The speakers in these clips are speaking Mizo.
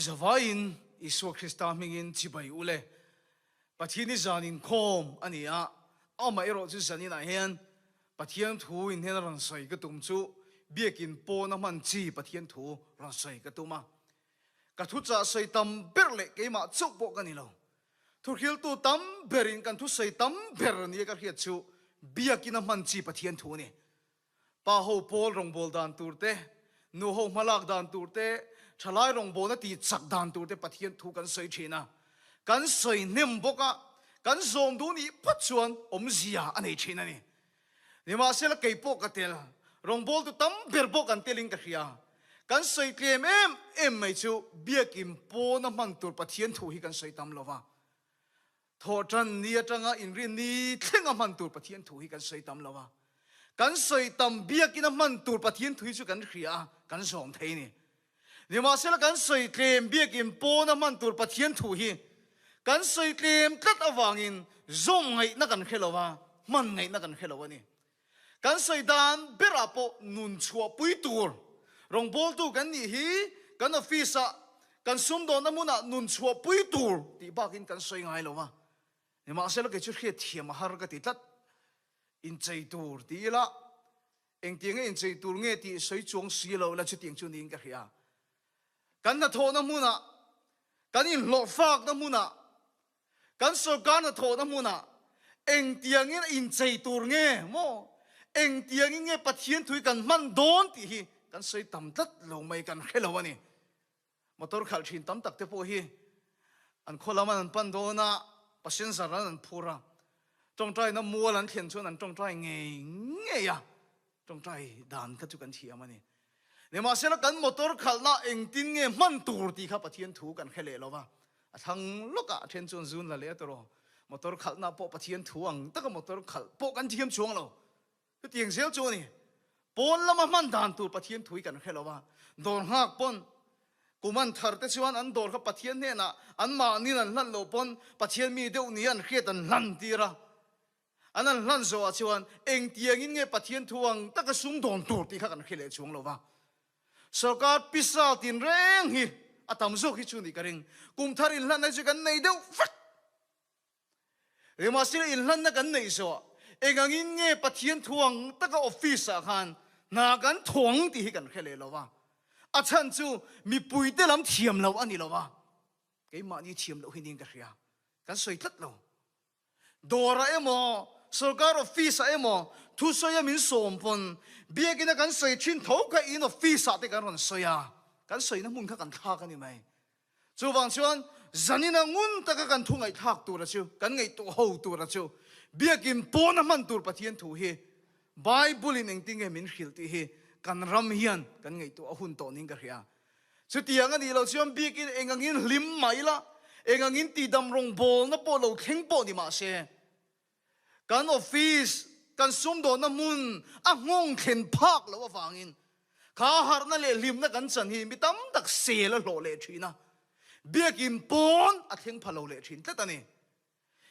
zavaiin Isua Krista hmingin chibai u le. Pathian hi zan inkhawm a ni a, amaherawh chu zaninah hian Pathian thu in hian rawn sawi ka tum chu biakin pawna hman chi Pathian thu rawn sawi ka tum a. Ka thuchah sawi tam ber leh keimah chauh pawh ka ni lo. Thuhriltu tam berin kan thusawi tam ber nia ka hriat chu biakina hman chi Pathian thu a ni. Pa ho pawl rawngbâwl dan tur te, nu ho hmalak dan tur te, thalai rawngbâwlna tih chak dan tur te Pathian thu kan sawi thin a. Kan sawi hnem bawk a, kan zawm duh nih phawt chuan awmzia a nei thin a ni. Nimahsela kei pawh ka tel, rawngbâwltu tam ber pawh kan telin ka hria. Kan sawi tlem em em mai chu biakin pawna hman tur Pathian thu hi kan sawi tam lo va. Thawhṭan ni aṭanga inrin ni thlenga hman tur Pathian thu hi kan sawi tam lo a. Kan sawi tam biakina hman tur Pathian thu hi chu kan hria a, kan zawm thei a ni. Nimahsela kan sawi tlem biakin pawna hman tur Pathian thu hi kan sawi tlem tlat avangin zawm ngaihna kan hre lo a, hman ngaihna kan hre lo a ni. Kan sawi dan berah pawh nun chhuahpui tur rawngbawltu kan nih hi kan office-ah, kan sumdawnna hmunah nun chhuahpui tur tih bakin kan sawi ngai lo a. Nimahsela kei chu hriat thiam a har ka ti tlat. Inchei tur ti ila, engtianga inchei tur nge tih sawi chuang si lo ila chutiang chu niin ka hria. Kan hnathawhna hmunah, kan inhlawhfakna hmunah, Kan sorkar hnathawhna hmunah engtiangin a inchei tur nge maw, engtiangin nge Pathian thui kan hman dawn tih hi kan sawi tam tlat lo mai, kan hre lo a ni. Motor khalh thin tam tak te pawh hi an khaw lam an pan dawn a, passenger an an phur a, tawngtaina mual an thlen chuan an tawngtai ngei ngei a, Tawngtai dan kha chu kan thiam a ni. Nimahsela kan motor khalhna engtin nge hman tur tih kha Pathian thu kan hre leh lo va. A thlang lawkah a then chuan zun la leh a tawrh. Motor khalhna pawh Pathian thu ang taka motor khalh pawh kan thiam chuang lo. Chutiang zel chu a ni. Pawn lama hman dan tur Pathian thu hi kan hre lo va. Dawr nghak pawn kum an thar te chuan an dawr kha Pathian hnenah anmahniin an hlan loh pawn Pathian mi deuh nia an hriat an hlan tir a. An an hlan zawhah chuan engtiangin nge Pathian thu ang taka sum dawn tur tih kha kan hre leh chuang lo va. Sorkar pisa tinreng hi a tam zawk hi chu nih ka ring. Kum thar inhlanna hi chu kan nei deuh vek. Nimahsela inhlanna kan neih zawhah engangin nge Pathian thu ang taka office ah khan hna kan thawng tih hi kan hre leh lo va. A chhan chu mipuite lam thiam loh a ni lo va, keimahni thiam loh hi niin ka hria. Kan sawi tlat lo. Dawrah emaw, sorkar office-ah emaw thusawi a min sawm pawn biakina kan sawi thin tho kha in office-ah te kan rawn sawi a, kan sawina hmun kha kan thlak a ni mai. Chuvang chuan zanina ngun taka kan thu ngaihthlak tura chu, kan ngaihtuah ho tura chu biakin pawna hman tur Pathian thu hi Bible-in engtin nge min hrilh tih hi kan ram hian kan ngaihtuah a hun tawh niin ka hria. Chutiang a nih loh chuan bikin eng angin hlim mah ila, eng angin tihdam rawngbawlna pawh lo thleng pawh ni mah se, kan office, kan sumdawnna hmun a nghawng thlen phak loh avangin kha harhna leh hlimna kan chan hi mi tam tak sel a hlawh leh thin a, biakin pawn a thleng pha lo leh thin tlat a ni.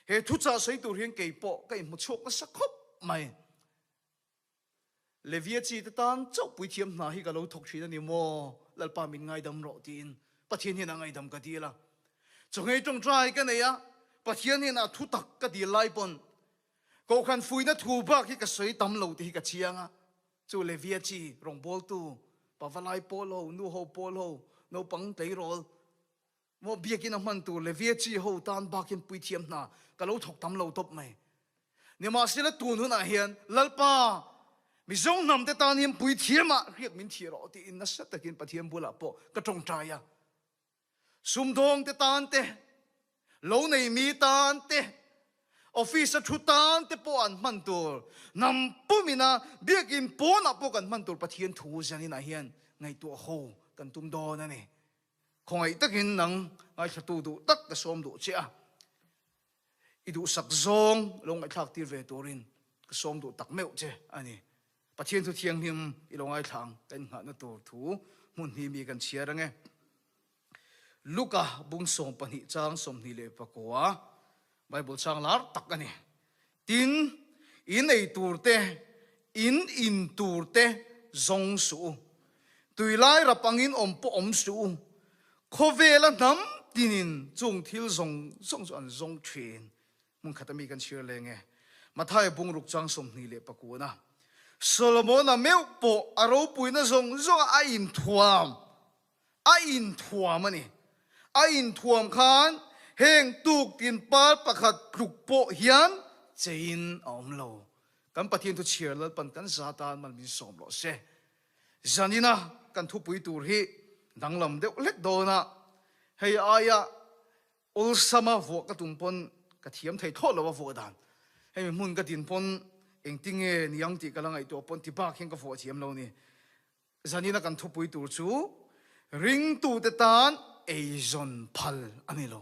He thuchah sawi tur hian kei pawh ka inhmu chhuak nasa khawp mai. Levia chi te tan chauh puithiam hna hi ka lo thawk thin a ni maw? Lalpa min ngaidam rawh tiin Pathian hian a ngaidam ka dil a. Chawngei tawngtai ka nei a, Pathian hian a thu tak ka dil lai pawn Kohhran fuihna thu bak hi ka sawi tam lo tih hi ka chiang a. Chu Levia chi rawngbawltu, pavalai pawl ho, nu ho pawl ho, naupang tleirawl, Maw biakin a hman tur Levia chi ho tan bakin puithiam hna ka lo thawk tam lo tawp mai. Nimahsela tun hunah hian Lalpa, Mizo hnam te tan hian puithiamah hriak min thih rawh tiin nasa takin Pathian bulah pawh ka tawngtai a. Sumdawng te tan te, lo nei mi tan te, office a thu tan te pawh an hman tur, hnam pumina biakin pawnah pawh kan hman tur Pathian thu zaninah hian ngaihtuah ho kan tum dawn a ni. Khawngaih takin nang ngaithlatu duh tak ka sawm duh che a, i duhsak zawng lo ngaihthlak tir ve turin ka sawm duh tak meuh che a ni. Pathian thu thianghlim i lo ngaithla ang ka inngahna tur thu hmun hi mi kan chhiar ange. Luka bung 12 chang 29 Bible chang lar tak a ni. Tin, in ei tur te, in in tur te zawng suh u. Tui lai rap angin awm pawh awm suh u. Khawvela hnam tinin chung thil zawng zawng chu an zawng thin. Hmun khat ami kan chhiar leng e. Matthai bungruk chang 29 a. Solomona meuh pawh a ropuina zawng zawng a inthuam a inthuam a ni. A inthuam khan heng tuk tin par pakhat tluk pawh hian cheiin a awm lo. Kan Pathian thu chhiar Lalpan kan za tan mal min sawm rawh se. Zanina kan thupui tur hi danglam deuh hlek dawn a, hei aia awlsama vuah ka tum pawn ka thiam thei thlawt lo a vuah dan. Hemi hmun ka din pawn engtinge niang tih ka la ngaihtuah pawn ti bak hian ka vuah thiam lo ni. Zanina kan thupui tur chu ringtute tan eizawn phal a ni lo.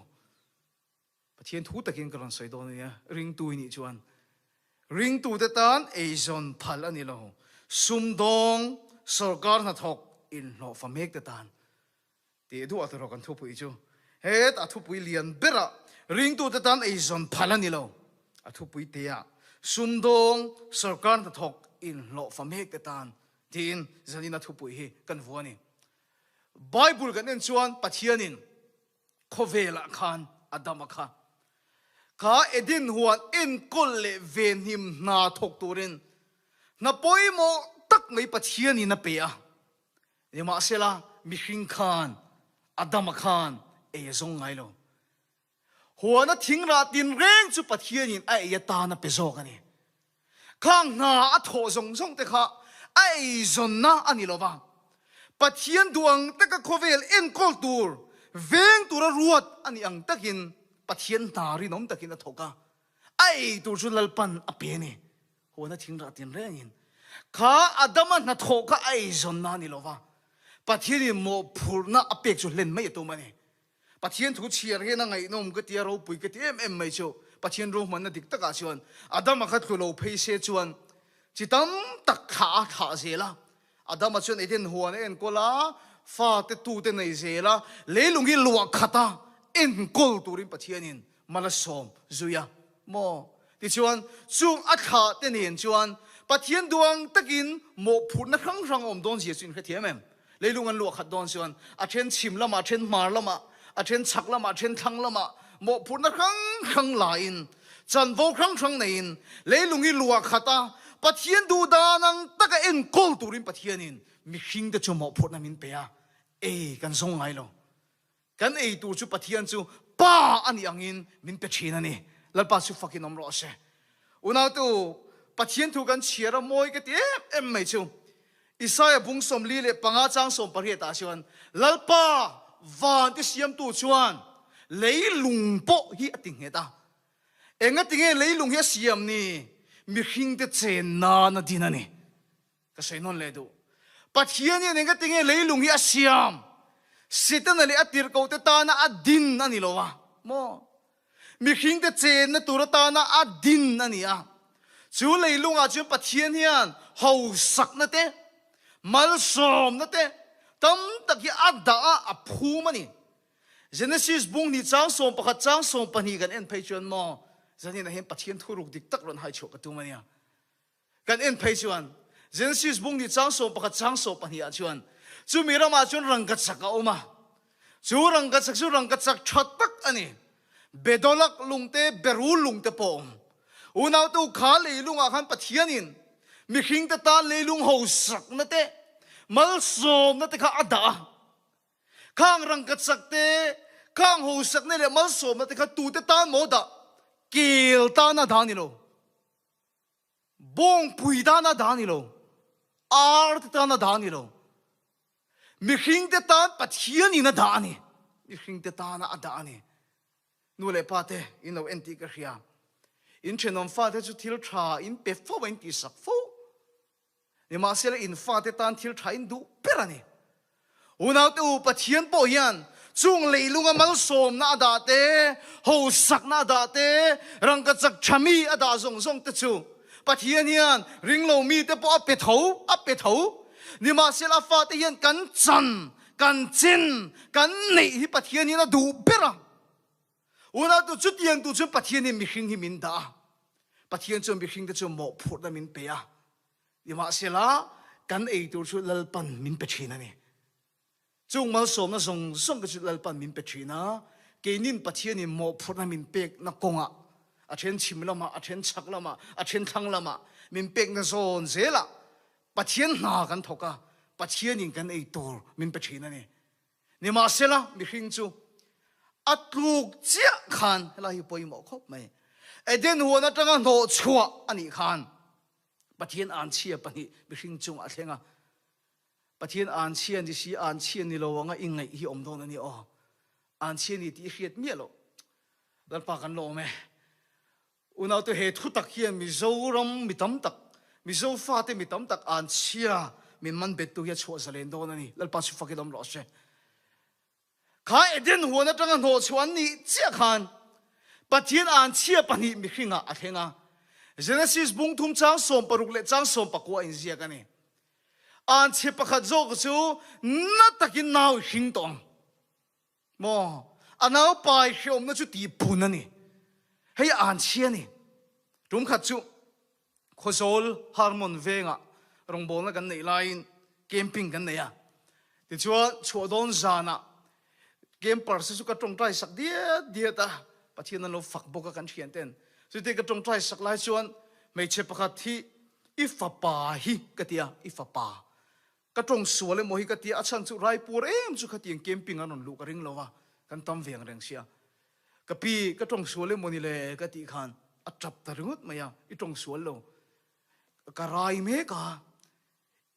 Pathian thu takin ka rawn sawi dawn a nia, ringtu i nih chuan ringtute tan eizawn phal a ni lo, sumdawng, sorkar hnathawk inhlawhfa mekte tan tih duah tur kan thupui chu hetah thupui lian berah ringtute tan eizawn phal a ni lo, a thupui teah sumdawng, sorkar hnathawk inhlawhfa mekte tan tiin zanina thupui hi kan vua a ni. Bible kan en chuan Pathianin Khawvelah khan Adama kha kha Eden huan enkawl leh venhim hna thawk turin hna pawimawh tak mai Pathianin a pe a. Nimahsela, mihring khan Adama khan ei a zawng ngai lo. Huana thingrah tinreng chu Pathianin a ei atan a pe zawk a ni. Khang hna a thawh zawng zawng te kha a eizawnna a ni lova, Pathian duh ang taka khawvel enkawl tur, veng tura ruat a nih ang takin Pathian hna rinawm takin a thawk a, a ei tur chu Lalpan a pe a ni. Huana thingrah tinrengin kha Adama hnathawh kha a eizawnna a ni lova, Pathianin mawhphurhna a pek chu hlen mai a tum a ni. Pathian thu chhiar hian a ngaihnawm ka ti a, ropui ka ti em em mai chu. Pathian ruahmanna dik takah chuan Adama kha tlu lo phei se chuan chi tam tak thlah a thlah zel a. Adama chuan Eden huan a enkawl a, fate tute nei zel a, leilung hi luah khat a enkawl turin Pathianin mal a sawm zui a maw? Tichuan, chung a thlah te nen chuan Pathian duang takin mawhphurhna hrang hrang a awm dawn zia chu in hrethiam em? Leilung an luah khat dawn chuan a then chhim lamah, a then hmar lamah, a then chhak lamah, a then thlang lamah mawhphurhna hrang hrang laiin, chanvo hrang hrang neiin leilung hi luah khat a, Pathian duh dan ang taka enkawl turin Pathianin mihringte chu mawhphurhna min pe a, ei kan zawng ngai lo. Kan ei tur chu Pathian chu Pa a nih angin min pe thin a ni. Lalpa chu fakin awm rawh se. Unautu, Pathian thu kan chhiar a mawi ka ti em em mai chu. Isaia bung 45 chang 18 ah chuan Lalpa van te siamtu chuan leilung pawh hi a ti nghet a. Engatinge leilung hi a siam ni? Mihringte chen nan a din a ni. Ka sawi nawn leh duh. Pathian hian enga tinge leilung hi a siam? Setana leh a tirhkohte tana a din a ni lo a maw? Mihringte chenna tur atana a din a ni a. Chu leilungah chuan Pathian hian hausakna te, malsawmna te tam tak hi a dah a, a phum a ni. Genesis bung hnih chang 11 chang 12 kan en phei chuan maw, zaninah hian Pathian thuruk dik tak rawn haichhuah ka tum a nia. Kan en phei chuan Genesis bung ni chang 11 chang 12 ah chuan chumi ramah chuan rangkachak a awm a. Chu rangkachak chu rangkachak tha tak a ni. Bedolak lungte, berul lungte pawh a awm. Unaute u kha leilungah khan Pathianin mihringte tan leilung hausakna te, malsawmna te kha a dah a. Khang rangkachak te, khang hausakna leh malsawmna te kha tute tan maw dah? Kel tan a dah a ni lo. Bawngpui tana dah a ni lo, ar te tana dah a ni lo, mihringte tan Pathianin a dah a ni, mihringte tana a dah a ni. Nu leh pa te in lo en tih ka hria, in thenawm fate chu thil tha in pe fo a, in tihsak fo. Nimahsela in fate tan thil tha in duh ber a ni. Unaute u, Pathian pawh hian chung leilunga malsawmna a dah te, hausakna a dah te, rangkachak tha mi a dah zawng zawng te chu Pathian hian ringlo mite pawh a pe tho, a pe tho. Nimahsela a fate hian kan chan, kan chin, kan neih hi Pathian hian a duh ber a. Unautu chutiang tu chuan Pathian hian mihring hi min dah a. Pathian chuan mihringte chu mawhphurhna min pe a. Nimahsela, kan ei tur chu Lalpan min pe thin a ni. Chung malsawmna zawng zawng te chu Lalpan min pe thin a, keinin Pathianin mawhphurhna min pekna kawngah, a then chhim lamah, a then chhak lamah, a then thlang lamah min pekna zawn zelah Pathian hna kan thawk a, Pathianin kan ei tur min pe thin a ni. Nimahsela, mihring chu a tluk chiah khan, helai hi pawimawh khawp mai, Eden huan atanga hnawhchhuah a nih khan Pathian anchhia pahnih mihring chungah a thleng a, Pathian anchhia ni si, anchhia ni lo anga i ngaih hi awm dawn a ni aw. Anchhia ni tih i hriat miah loh. Lalpa kan la awm e. Unaute he thu tak hian Mizoram mi tam tak, Mizo fate mi tam tak anchhia min man bettu hi a chhuah zalen dawn a ni. Lalpa chu fakin awm rawh se. Kha Eden huan atanga hnawhchhuah an nih chiah khan Pathian anchhia pahnih mihringah a thleng a. Genesis bung thum chang 60 leh chang 19 a inziak a ni. Anchhia pakhat zawk chu na takin nau i hring tawh ang. Maw? A nau pai hreawmna chu tihpun a ni. Hei anchhia a ni. Tum khat chu Khawzawl Harmon vengah rawngbawlna kan neih laiin camping kan nei a. Tichuan chhuah dawn zanah campers te chu ka tawngtai sak diat diat a, Pathian an lo fak bawk a kan thian ten. Chutia ka tawngtai sak lai chuan hmeichhe pakhat hi i fapa hi ka ti a, i fapa. Ka tawng sual emaw hi ka ti a, a chhan chu Raipur em chu khatiang camping an rawn luh ka ring lo a, kan tam veng reng sia. Ka pi, ka tawng sual emaw ni le ka tih khan a tap ta ringawt mai a, i tawng sual lo. Ka rai mek a,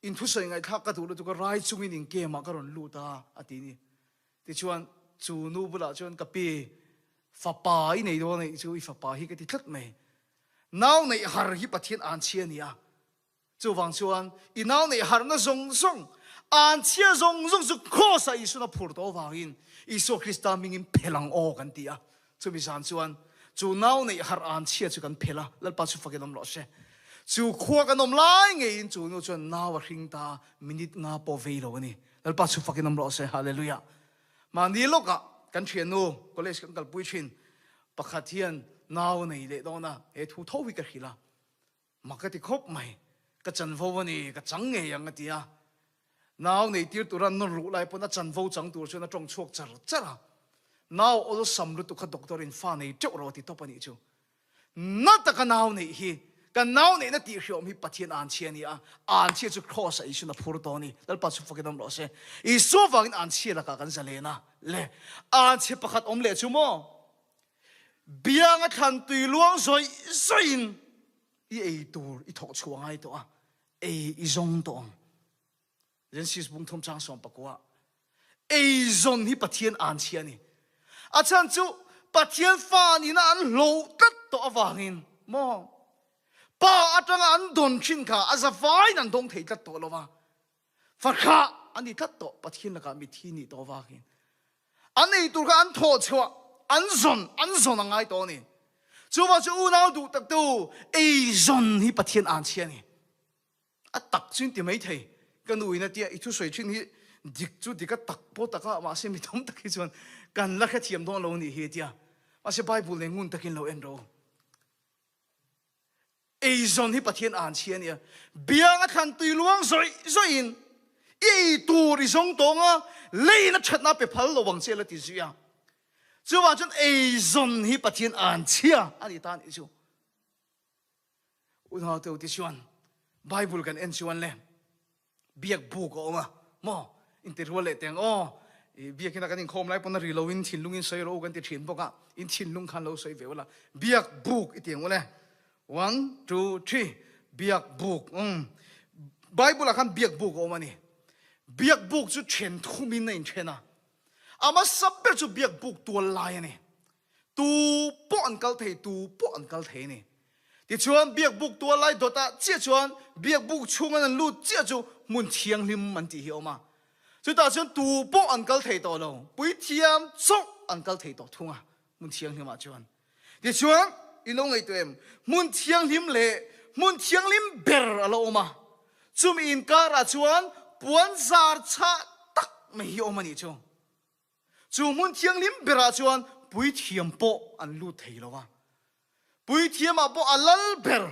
in thusawi ngaihthlak ka duh lutuk a, rai chungin in camp ah ka rawn lut a, a ti ni. Tichuan, chu nu bulah chuan ka pi, fapa i nei dawn a nih chu, i fapa hi ka ti tlat mai. Nau neih har hi Pathian anchhia a ni a, Chuvang chuan i nau neih harhna zawng zawng, anchhia zawng zawng chu Kraws-ah Isuan a phur tawh avangin Isua Krista hmingin phel ang aw kan ti a. Chumi zan chuan chu nau neih harh anchhia chu kan phel a, Lalpa chu fakin awm rawh se. Chu khua kan awm lai ngeiin chu nu chuan nau a hring ta, minute nga pawh vei lo a ni. Lalpa chu fakin awm rawh se. Hallelujah. Mahni lawkah kan thiannu college kan kalpui thin pakhat hian nau a nei leh dawn a, he thu tho hi ka hrilh a. Mak ka ti khawp mai, ka chanvo a ni, ka chang ngei ang a ti a. Nau nei tir tura nawr luh lai pawn a chanvo chang tur chuan a tawng chhuak char char a. Nau awlsam lutuk kha doctor in fa nei teuh rawh a ti tawp a nih chu. Na taka nau neih hi, kan nau neihna tih hriawm hi Pathian anchhia a ni a, anchhia chu Kraws ah Isuan a phur tawh a ni. Lalpa chu fakin awm rawh se. Isua vangin anchhia lakah kan zalen a, le anchhia pakhat awm leh chu maw? Bianga thlan tui luang zawih zawihin i ei tur i thawh chhuah ngai tawh a, ei i zawng tawh ang. Genesis bung thum chang 19 ei zawn hi Pathian an chhia a ni. A chhan chu Pathian fa nihna an hloh tlat tawh avangin maw Pa atanga an dawn thin kha a zavaiin an dawng thei tlat tawh lo va. Fahrah a ni tlat tawh, Pathian lakah mithi nih tawh avangin. An ei tur kha an thawh chhuah, an zawn, an zawn a ngai tawh a ni. Chuvang chu unau duh tak tu ei zawn hi Pathian an chhia a ni. A tak chu in ti mai thei. Ka nu in a tia, i thusawi thin hi dik chu dik a tak pawh tak a, mahse mi tam tak hi chuan kan la hrethiam dawn lo a nih hi a tia. Mahse Bible nen ngun takin lo en rawh u. Eizawn hi Pathian an chhia a nia. Biang a thlan tui luang zawih zawih in i ei tur i zawng tawng a, leiin a thatna a pe phal lo ang che la ti zui a. Chuvang chuan eizawn hi Pathian an chhia a ni ta a nih chu. Unau te u ti chuan Bible kan en chuan le Biak buk a awm a maw? Inti rual leh teng aw. I biakina kan inkhawm lai pawn a ri lo in thinlung in sawi rawh u kan ti thin bawk a, in thinlung khan lo sawi ve ula. Biak buk i ti ang ule. One, two, three. Biak buk. Umm. Bible ah khan biak buk a awm a ni. Biak buk chu then thum in a inthen a. A hmasa ber chu biak buk tual lai a ni. Tu pawh an kal thei, tu pawh an kal thei a ni. Tichuan, biakbuk tual lai dawtah chiah chuan biakbuk chhunga an lut chiah chu hmun thianghlim an tih hi a awm a. Chutah chuan tu pawh an kal thei tawh lo, puithiam chauh an kal thei tawh thung a, hmun thianghlimah chuan. Tichuan, i lo ngaihtuah em? Hmun thianghlim leh hmun thianghlim ber a lo awm a, chumi inkarah chuan puanzar chhah tak mai hi a awm a nih chu. Chu hmun thianghlim berah chuan puithiam pawh an lut thei lo a. Puithiamah pawh a lal ber,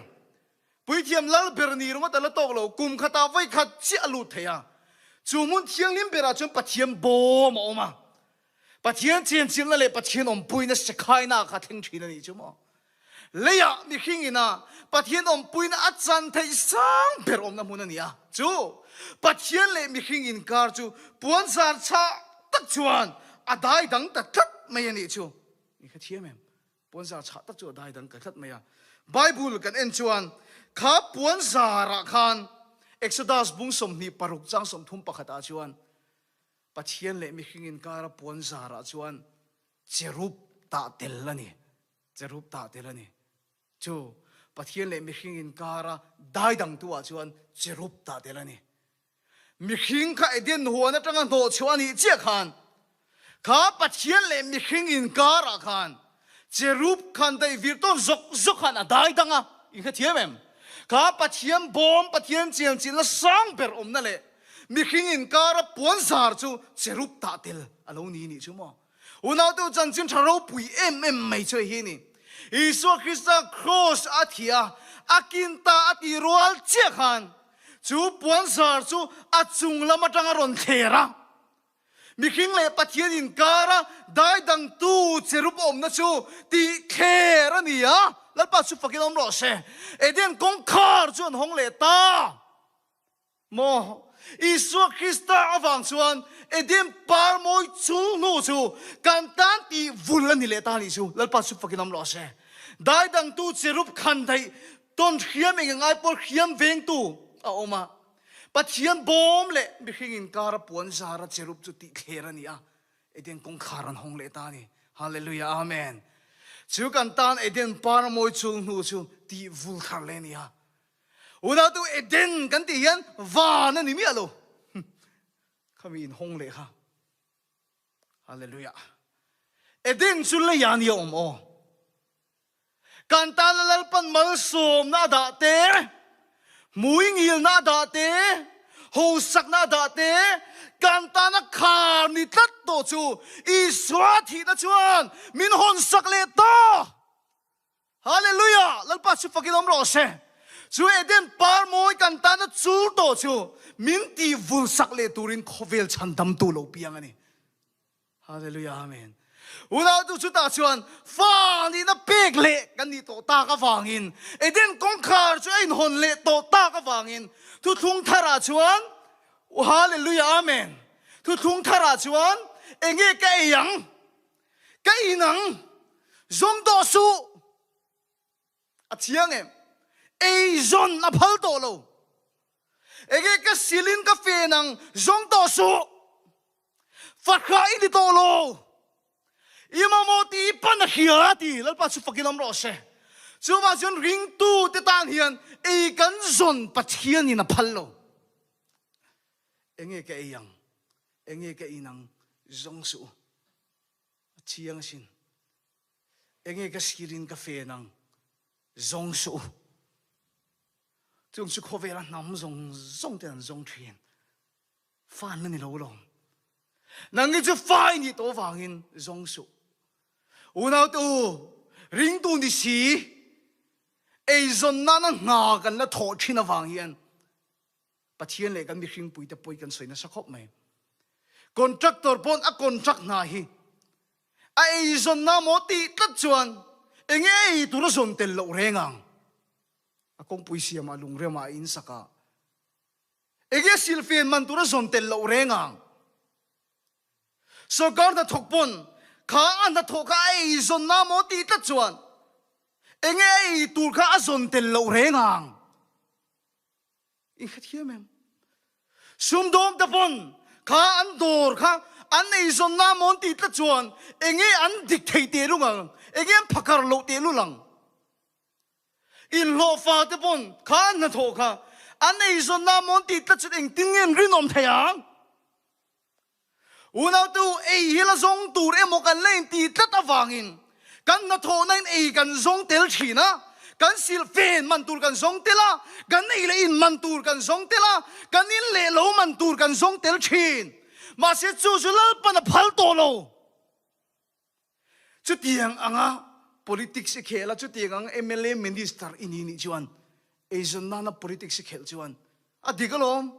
puithiam lal ber ni ringawt a la tawk lo, kum khatah vawi khat chiah a lut thei a. Chu hmun thianghlim berah chuan Pathian bawm a awm a. Pathian chenchilhna leh Pathian awmpuina sekhaina kha thleng thin a nih chu maw? Leiah mihring ina Pathian awmpuina a chan theih sang ber awmna hmun a ni a. Chu Pathian leh mihring inkar chu puanzar chhah tak chuan a dai dang ta tlat mai a nih chu. I hrethiam em? Puanzar chhah tak chu a dai dang ta tlat mai a. Bible kan en chuan kha puanzarah khan Exodus bung 26 chang 31 ah chuan Pathian leh mihring inkara puanzarah chuan cherub tah tel a ni. Cherub tah tel a ni. Chu Pathian leh mihring inkara daidangtu ah chuan cherub tah tel a ni. Mihring kha Eden huan atanga hnawhchhuah a nih chiah khan kha Pathian leh mihring inkarah khan cherub khan daih vir tawn zawk zawk khan a daidang a. In hrethiam em? Kha Pathian bawm, Pathian chianchilhna sang ber awmna leh mihring inkara puanzar chu cherub tah tel a lo ni nih chu maw? Unaute u chanchin tha ropui em em mai chu hei hi a ni. Isua Krista kraws a thi a, a kin ta a tih rual chiah khan chu puanzar chu a chung lam atang a rawn thler a. Mihring leh Pathian inkara daidangtu cherub awmna chu tih thler a ni a, Lalpa chu fakin awm rawh se. Eden kawngkhar chu an hawng leh ta. Maw? Isua Krista avang chuan Eden par mawi chung hnu chu kan tan tih vul a ni leh ta nih chu. Lalpa chu fakin awm rawh se. Daidangtu cherub khan daih tawn hriam eng ngai pawl hriam vengtu a awm a. Pathian bawm leh mihring inkara puan zara cherub chu tih thler a ni a. Eden kawngkhar an hawng leh ta a ni. Hallelujah Amen. Chu kan tan Eden par mawi chung hnu chu tih vul thar leh a ni a. Unautu Eden kan tih hian van a ni miah lo. Khami in hawng leh kha. Hallelujah. Eden chu lei ah ni a awm aw. Kan tana Lalpan malsawmna a dah te, hmui ngilna a dah te, hosakna a dah te, kan tana khar ni tlat tawh chu Isua thihna chuan min hawnsak leh ta. Hallelujah! Lalpa chu fakin awm rawh se. Chu Eden par mawi kan tana chul tawh chu min tih vul sak leh turin khawvel chhandamtu lo piang a ni. Hallelujah Amen. Unautu chutah chuan fa nihna pek leh kan nih tawh tak avangin Eden kawngkhar chu a inhawn leh tawh tak avangin thuthlung tharah chuan Hallelujah Amen. Thuthlung tharah chuan enge ka ei ang? Ka in ang, zawng tawh suh. A thiang em? Ei zawn a phal tawh lo. Enge ka silin ka fen ang, zawng tawh suh. Fahrah i ni tawh lo. I mamawh tih i pan a hria a ti. Lalpa chu fakin awm rawh se. Chuvang chuan ringtu te tan hian ei kan zawn Pathianin a phal lo. Enge ka ei ang? Enge ka in ang? Zawng suh u. A chiang asin. Enge ka sirin ka fen ang? Zawng suh u. Chung chu khawvela hnam zawng zawng ten an zawng thin. Fa an la ni lo alawm. Nang hi chu fa i nih tawh vangin zawng suh. Unaute u, ringtu ni si, eizawn nana hna kan la thawh thin avang hian Pathian leh kan mihringpuite pawi kan sawi nasa khawp mai. Contractor pawn a contract hna hi a eizawnna maw tih tlat chuan enge a ei tur a zawn tel loh reng ang. A kawngpui siamah lungremah a insak a, enge a silfen man tur a zawn tel loh reng ang. Sorkar hnathawk pawn kha a hnathawh kha a eizawnna maw tih tlat chuan enge a ei tur kha a zawn tel loh reng ang. I hrethiam em? Sumdawng te pawn kha an dawr kha an eizawnna mawn tih tlat chuan enge an dik thei teh lung ang, enge an phakar loh teh lul ang. Inhlawhfa te pawn kha an hnathawh kha an eizawnna mawn tih tlat chuan engtin nge an rinawm thei ang? Unautu ei hi la zawng tur emaw kan la intih tlat avangin kan hnathawhna in ei kan zawng tel thin a, kan silhfen man tur kan zawng tel a, kan ei leh in man tur kan zawng tel a, kan in leh lo man tur kan zawng tel thin. Mahse chu chu Lalpan a phal tawh lo. Chutiang anga politics i khel a, chutiang anga mla minister i ni nih chuan eizawn nana politics i khelh chuan a dik alawm.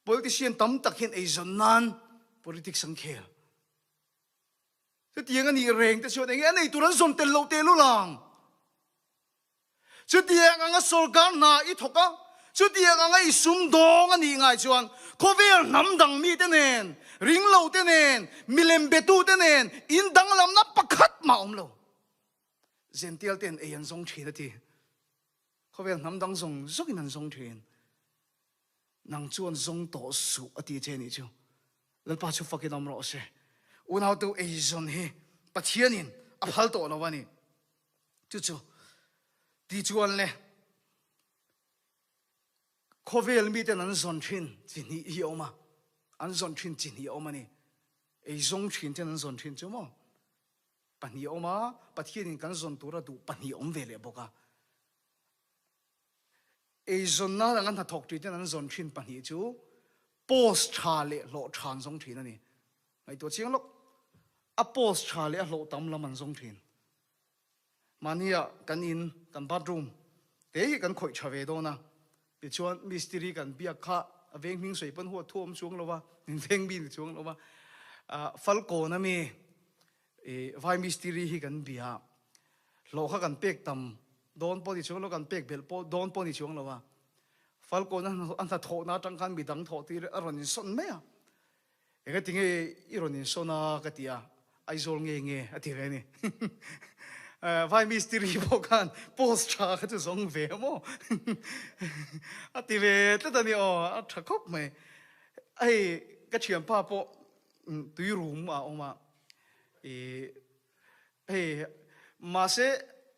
Politician tam tak hian eizawn nan politics an khel. Chutiang a nih reng te chuan enge a nei tur an zawn tel loh tel ulang. Chutiang anga sorkar hna i thawk a, chutiang anga i sumdawng a nih ngai chuan khawvel hnam dang mite nen, ringlo te nen, milem betu te nen in danglamna pakhat mah awm lo. Zential ten ei an zawng thin a ti. Khawvel hnam dang zawng zawngin an zawng thin. Nang chuan zawng tawh suh a ti che nih chu. Lalpa chu fakin awm rawh se. Unautu eizawn hi Pathianin a phal tawh lo a ni. Chu chu ti chuan le khawvel miten an zawn thin chi hnih hi a awm a. An zawn thin chi hnih a awm a ni. Eizawng thin ten an zawn thin chu maw? Pahnih a awm a, Pathianin kan zawn tura duh pahnih a awm ve leh bawk a. Eizawnna anga hnathawk tih ten an zawn thin pahnih chu post tha leh hlawh tha an zawng thin a ni. Ngaihtuah chiang lawk, a post tha leh a hlawh tam lam an zawng thin. Mahnia kan in, kan bathroom te hi kan khawih tha ve dawn a, tichuan mistiri kan biak kha a veng hming sawi pawn huat thu awm chuang lo va, min veng mi ni chuang lo va, Falkawn ami vai mistiri hi kan bia a, hlawh kha kan pek tam dawn pawh ni chuang lo, kan pek belh pawh dawn pawh ni chuang lo a, Falkawn a hnathawhna atang khan midang thawh tir a rawn insawn mai a, engati nge i rawn insawn a ka ti a, Aizawl nge nge a ti ve a ni. Vai mistiri pawh khan post tha kha chu zawng ve maw a ti ve tlat a ni aw, a tha khawp mai. Hei ka thianpa pawh tui rum a awm a, i Hei, mahse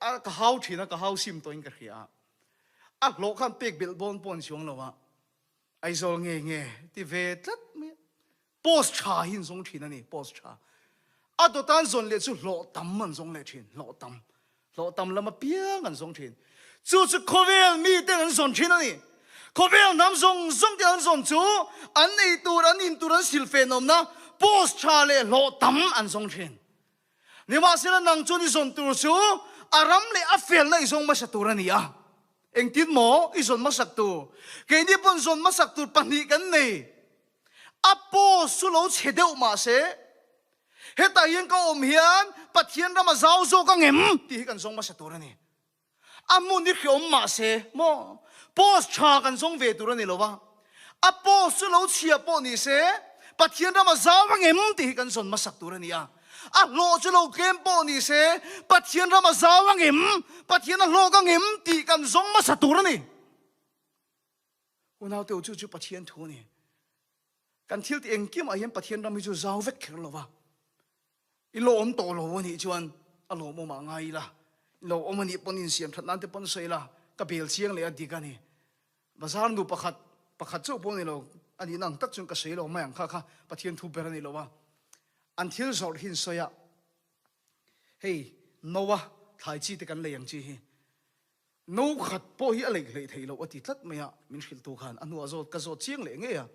a ka hau thin a, ka hau sim tawhin ka hria a. A hlawh khan pek belh dawn pawh an chuang lo a, Aizawl nge nge ti ve tlat mai a. Post tha hi an zawng thin a ni, post tha. A dawt an zawn leh chu hlawh tam an zawng leh thin, hlawh tam. Hlawh tam lam apiang an zawng thin. Chu chu khawvel miten an zawn thin a ni. Khawvel hnam zawng zawng te an zawn chu an ei tur, an in tur, an silfen awmna post tha leh hlawh tam an zawng thin. Nimahsela nang chuan i zawn tur chu a ram leh a felna i zawng hmasa tur a ni a. Engtin maw i zawn hmasak tur? Keini pawn zawn hmasak tur pahnih kan nei. A post chu lo chhe deuh mahse hetah hian ka awm hian Pathian ram a zau zawk ang em tih hi kan zawng hmasa tur a ni. A hmun hi hreawm mahse maw post tha kan zawng ve tur a ni lo va, a post chu lo chhia pawh ni se Pathian ram a zau ang em tih hi kan zawn hmasak tur a ni a. A hlawh chu lo tlem pawh ni se Pathian ram a zau ang em, Pathian a hlawk ang em tih kan zawng hmasa tur a ni. Unaute u chu chu Pathian thu a ni. Kan thil tih engkimah hian Pathian ram hi chu zau vek kher lo va. I lo awm tawh lo a nih chuan a lawmawm ah ngai ila, i lo awm a nih pawn insiam that nan te pawn sawi ila, ka bel chiang leh a dik a ni. Bazar nu pakhat, pakhat chauh pawh a ni lo, a nihna ang tak chuan ka sawi lo mai ang kha kha Pathian thu ber a ni lo a. An thil zawrh hi an sawi a, hei Noa thlai chi te kan lei ang chi hi, No khat pawh hi a leih hleih theih loh a ti tlat mai a, min hrilhtu khan a hnuah zawt ka zawt chiang leh ngei a.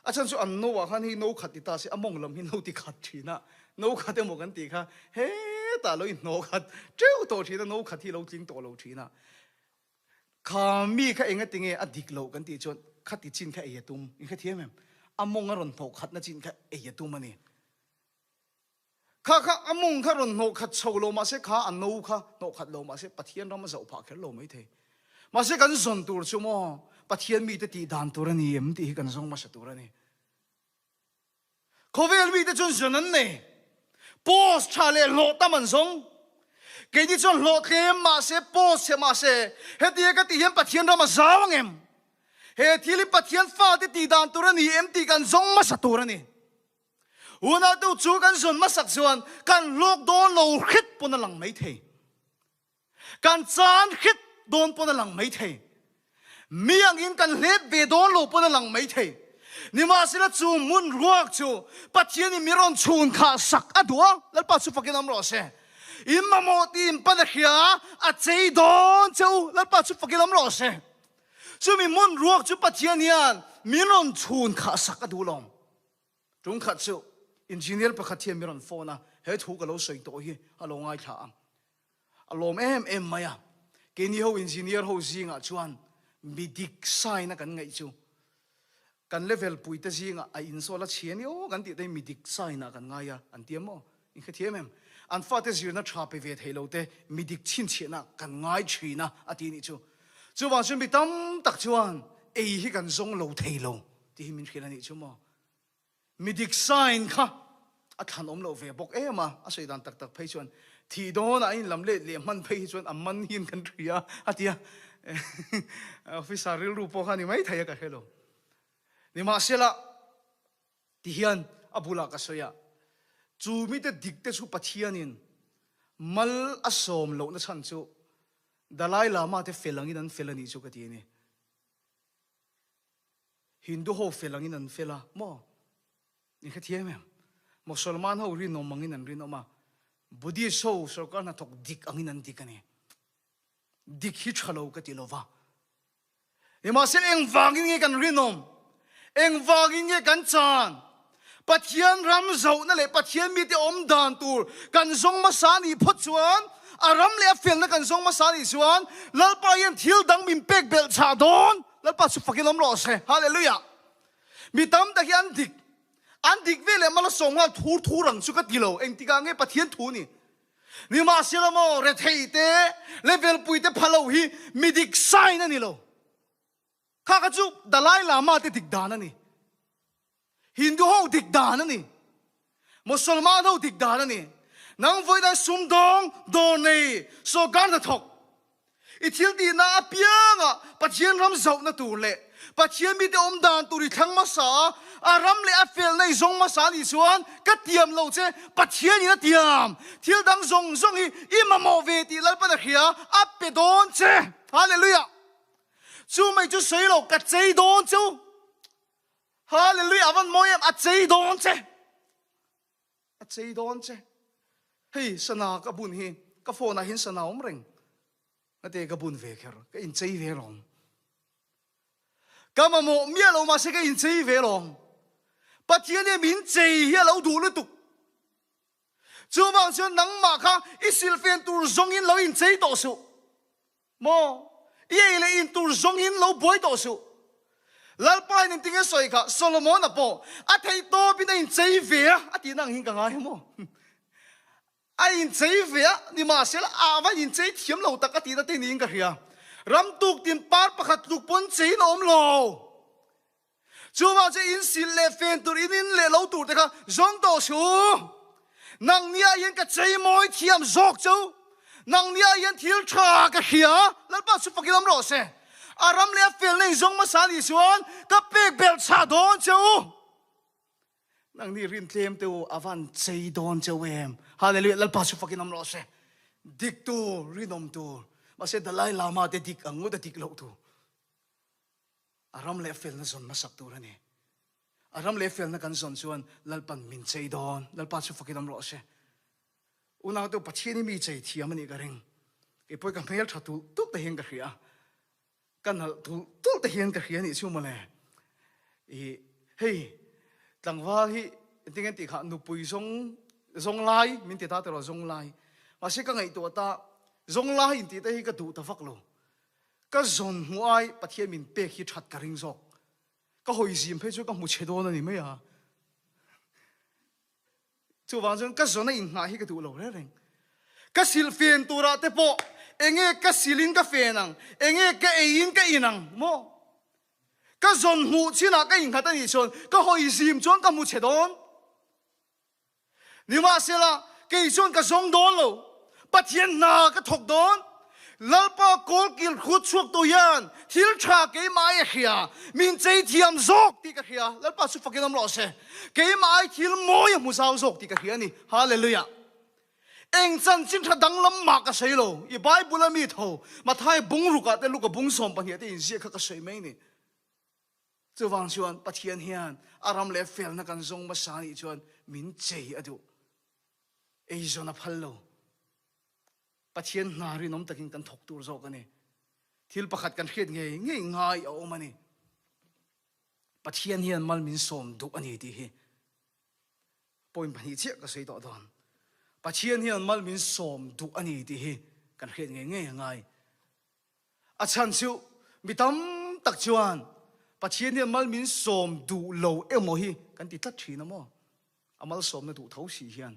A chhan chu an no ah khan hei no khat ti ta se a mawng lam hi no ti khat thin a, no khat emaw kan tih kha hetah lo inhnawh khat teuh tawh thin a, no khat hi lo tling tawh lo thin a. Kha mi kha enga tinge a dik loh kan tih chuan khati chin kha ei a tum, in hrethiam em? A mawng a rawn hnawh khatna chin kha ei a tum a ni. Kha kha a mung kha rawn hnawh khat chho lo mahse kha a no kha hnawh khat lo mahse Pathian ram a zoh phah kher lo mai thei. Mahse kan zawn tur chu maw Pathian mite tih dan tur a ni em tih hi kan zawng hmasa tur a ni. Khawvel mite chuan zawn an nei. Post tha leh hlawh tam an zawng. Keini chuan hlawh tlem mahse post chhe mahse hetia ka tih hian Pathian ram a zau ang em? He thil hi Pathian fate tih dan tur a ni em tih kan zawng hmasa tur a ni. Unautu chu kan zun hmasak chuan kan hlawk dawn lo hret pawn a lang mai thei. Kan chan hret dawn pawn a lang mai thei. Mi angin kan hlep ve dawn lo pawn a lang mai thei. Nimahsela chu hmun ruak chu Pathianin mi rawn chhun khah sak a duh a, Lalpa chu fakin awm rawh se. In mamawh tih in pan a hria a, a chei dawn che u, Lalpa chu fakin awm rawh se. Chumi hmun ruak chu Pathian hian min rawn chhun khah sak a duh lo. Tum khat chu engineer pakhat hian min rawn phone a, he thu ka lo sawi tawh hi a lo ngaithla a, a lawm em em mai a. Keini ho engineer ho zingah chuan mi dik sign a kan ngaih chu. Kan level pui te zingah a insawl a chhia ni aw kan tih te hi mi dik sign ah kan ngai a, an ti em aw? In hrethiam em? An fate zirna tha pe ve thei lo te mi dik chhinchhiahna kan ngai thin a, a ti nih chu. Chuvang chuan mi tam tak chuan ei hi kan zawng lo thei lo tih hi min hrilh a nih chu maw? Mi dik sign kha a thlan awm loh ve bawk em a, a sawi dan tak tak phei chuan thih dawnah a inlam let leh hman phei hi chuan a man hian kan hria a ti a, officer rilru pawh kha a ni maithei a ka hre lo. Nimahsela ti hian a bulah ka sawi a, chu mite dik te chu Pathianin mal a sawm lohna chhan chu Dalai Lama te fel angin an fel a nih chu ka ti a ni. Hindu ho fel angin an fel a maw? In hrethiam em? Mosolman ho rinawm angin an rinawm a, Buddhist ho sorkar hnathawk dik angin an dik a ni. Dik hi tha lo ka ti lo va. Nimahsela engvangin nge kan rinawm? Engvangin nge kan chan? Pathian ram zohna leh Pathian mite awm dan tur kan zawng hmasa nih phawt chuan, a ram leh a felna kan zawng hmasa nih chuan, Lalpa hian thil dang min pek belh chah dawn. Lalpa chu fakin awm rawh se. Hallelujah! Mi tam tak hi an dik, an dik ve leh malsawm nghal thur thur ang chu ka ti lo. Engtikah nge Pathian thu ni? Nimahsela maw rethei te, level pui te pha lo hi mi dik sign a ni lo. Kha kha chu Dalai Lama te dik dan a ni. Hindu ho dik dan a ni. Mosolman ho dik dan a ni. Nang vawidan sumdawng, dawr nei, sawrkar hnathawk. I thil tihna apiangah Pathian ram zohna tur leh Pathian mite awm dan tur i thlang hmasa a, a ram leh a felna i zawng hmasa a nih chuan ka tiam lo che, Pathianin a tiam. Thil dang zawng zawng hi i mamawh ve tih Lalpan a hria, a pe dawn che. Hallelujah! Chu mai chu sawi lo, ka chei dawn che u. Hallelujah! A van mawi em, a chei dawn che. A chei dawn che. Hei sana ka bun hi, ka phone ah hian sana awm reng. Ngate ka bun ve kher, ka inchei ve lawm. Ka mamawh miah lo mahse ka inchei ve lawm. Pathian hian min chei hi a lo duh lutuk. Chuvang chuan nangmah kha i silfen tur zawngin lo inchei tawh suh. Maw? I ei leh in tur zawngin lo buai tawh suh. Lalpa in engtinge sawi kha Solomon-a pawh a theih tawpin a inchei ve a, a tihna ang hian ka ngai a maw? A inchei ve a, nimahsela a va inchei thiam lo tak a tihna te niin ka hria. Ram tuktin par pakhat tluk pawn cheiin a awm lo. Chuvang chu in silh leh fen tur in in leh lo tur te kha zawng tawh suh. Nang nia hian ka chei mawi thiam zawk chu. Nang nia hian thil tha ka hria. Lalpa chu fakin awm rawh se. A ram leh a felna in zawng hmasa nih chuan ka pek belh chah dawn che u. Nang ni rin tlem te u a van chei dawn cheu em. Hallelujah Lalpa chu fakin awm rawh se. Dik tur, rinawm tur. Mahse Dalai Lama te dik ang ngawt a dik loh tur. A ram leh felna zawn hmasak tur a ni. A ram leh felna kan zawn chuan Lalpan min chei dawn. Lalpa chu fakin awm rawh se. Unaute Pathian hi mi chei thiam a nih ka ring. Kei pawh hi ka hmel tha tulh tulh te hian ka hria. Ka nalh tulh tulh te hian ka hria nih chu mawle. I hei tlangval hi engtin nge tih kha nupui zawng zawng lai min ti ta tiraw zawng lai. Mahse ka ngaihtuah ta zawng lai intih te hi ka duh ta vak lo. Ka zawn hmuh ai Pathian min pek hi that ka ring zawk. Ka hawi zim phei chu ka hmu chhe dawn a ni mai a. Chuvang chuan ka zawn a inngah hi ka duh lo reng reng. Ka silh fen turah te pawh enge ka silhin ka fen ang, enge ka eiin ka in ang maw? Ka zawn hmuh chinah ka innghat a nih chuan ka hawi zim chuan ka hmu chhe dawn. Nimahsela, kei chuan ka zawng dawn lo, Pathian hna ka thawk dawn. Lalpa kawlkil hrut chhuaktu hian thil tha keimah ai a hria, min chei thiam zawk tih ka hria. Lalpa chu fakin awm rawh se. Keimah ai thil mawi a hmu zau zawk tih ka hria a ni. Hallelujah! Eng chanchin tha danglam mah ka sawi lo. I Bible a mi tho, Mathai bung rukah te Luka bung 12 te inziak kha ka sawi mai a ni. Chuvang chuan Pathian hian a ram leh felna kan zawng hmasa nih chuan min chei a duh. Eizawn a phal lo. Pathian hna rinawm takin kan thawk tur zawk a ni. Thil pakhat kan hriat ngei ngei ngai a awm a ni. Pathian hian mal min sawm duh a ni tih hi point pahnih chiah ka sawi tawh dawn. Pathian hian mal min sawm duh a ni tih hi kan hriat ngei ngei a ngai. A chhan chu mi tam tak chuan. Pathian hian mal min sawm duh lo emaw hi kan ti tlat thin a maw? A malsawmna duh tho si hian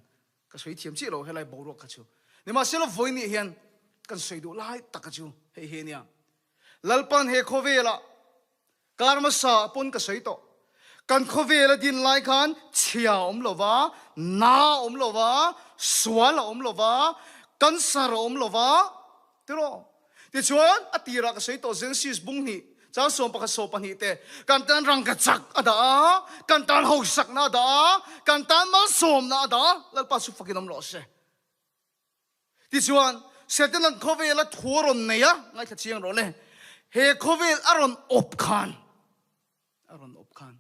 ka sawi thiam chiah lo helai boruak kha chu. Nimahsela vawiin hian kan sawi duh lai taka chu hei hi a nia. Lalpan he khawvelah kar hmasa pawn ka sawi tawh. Kan khawvel a din lai khan chhia a awm lo va, na a awm lo va, sual a awm lo va, cancer a awm lo va, tiraw? Tichuan, a tirah ka sawi tawh Genesis bung hnih, chang 11 12 te, kan tan rangkachak a dah a, kan tan hausakna a dah a, kan tan malsawmna a dah a, Lalpa chu fakin awm rawh se. Tichuan, Setanan khawvela thu a rawn nei a, ngaithla chiang rawh le, he khawvel a rawn awp khan, a rawn awp khan,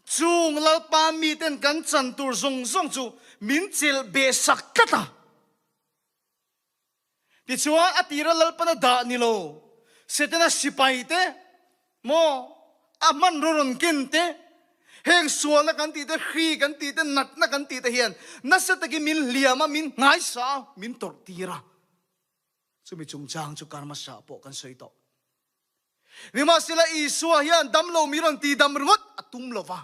chung Lalpa miten kan chan tur zawng zawng chu min chelh beh sak tlat a. Tichuan, a tira Lalpana dah ni lo, Setana sipai te, maw, a hmanraw rawn ken te, heng sualna kan tih te, hri kan tih te, natna kan tih te hian nasa takin min hliam a, min nghaisa a, min tawrh tir a. Chumi chungchang chu kar hmasa pawh kan sawi tawh. Nimahsela Isua hian damlo mi rawn ti dam ringawt a tum lo va.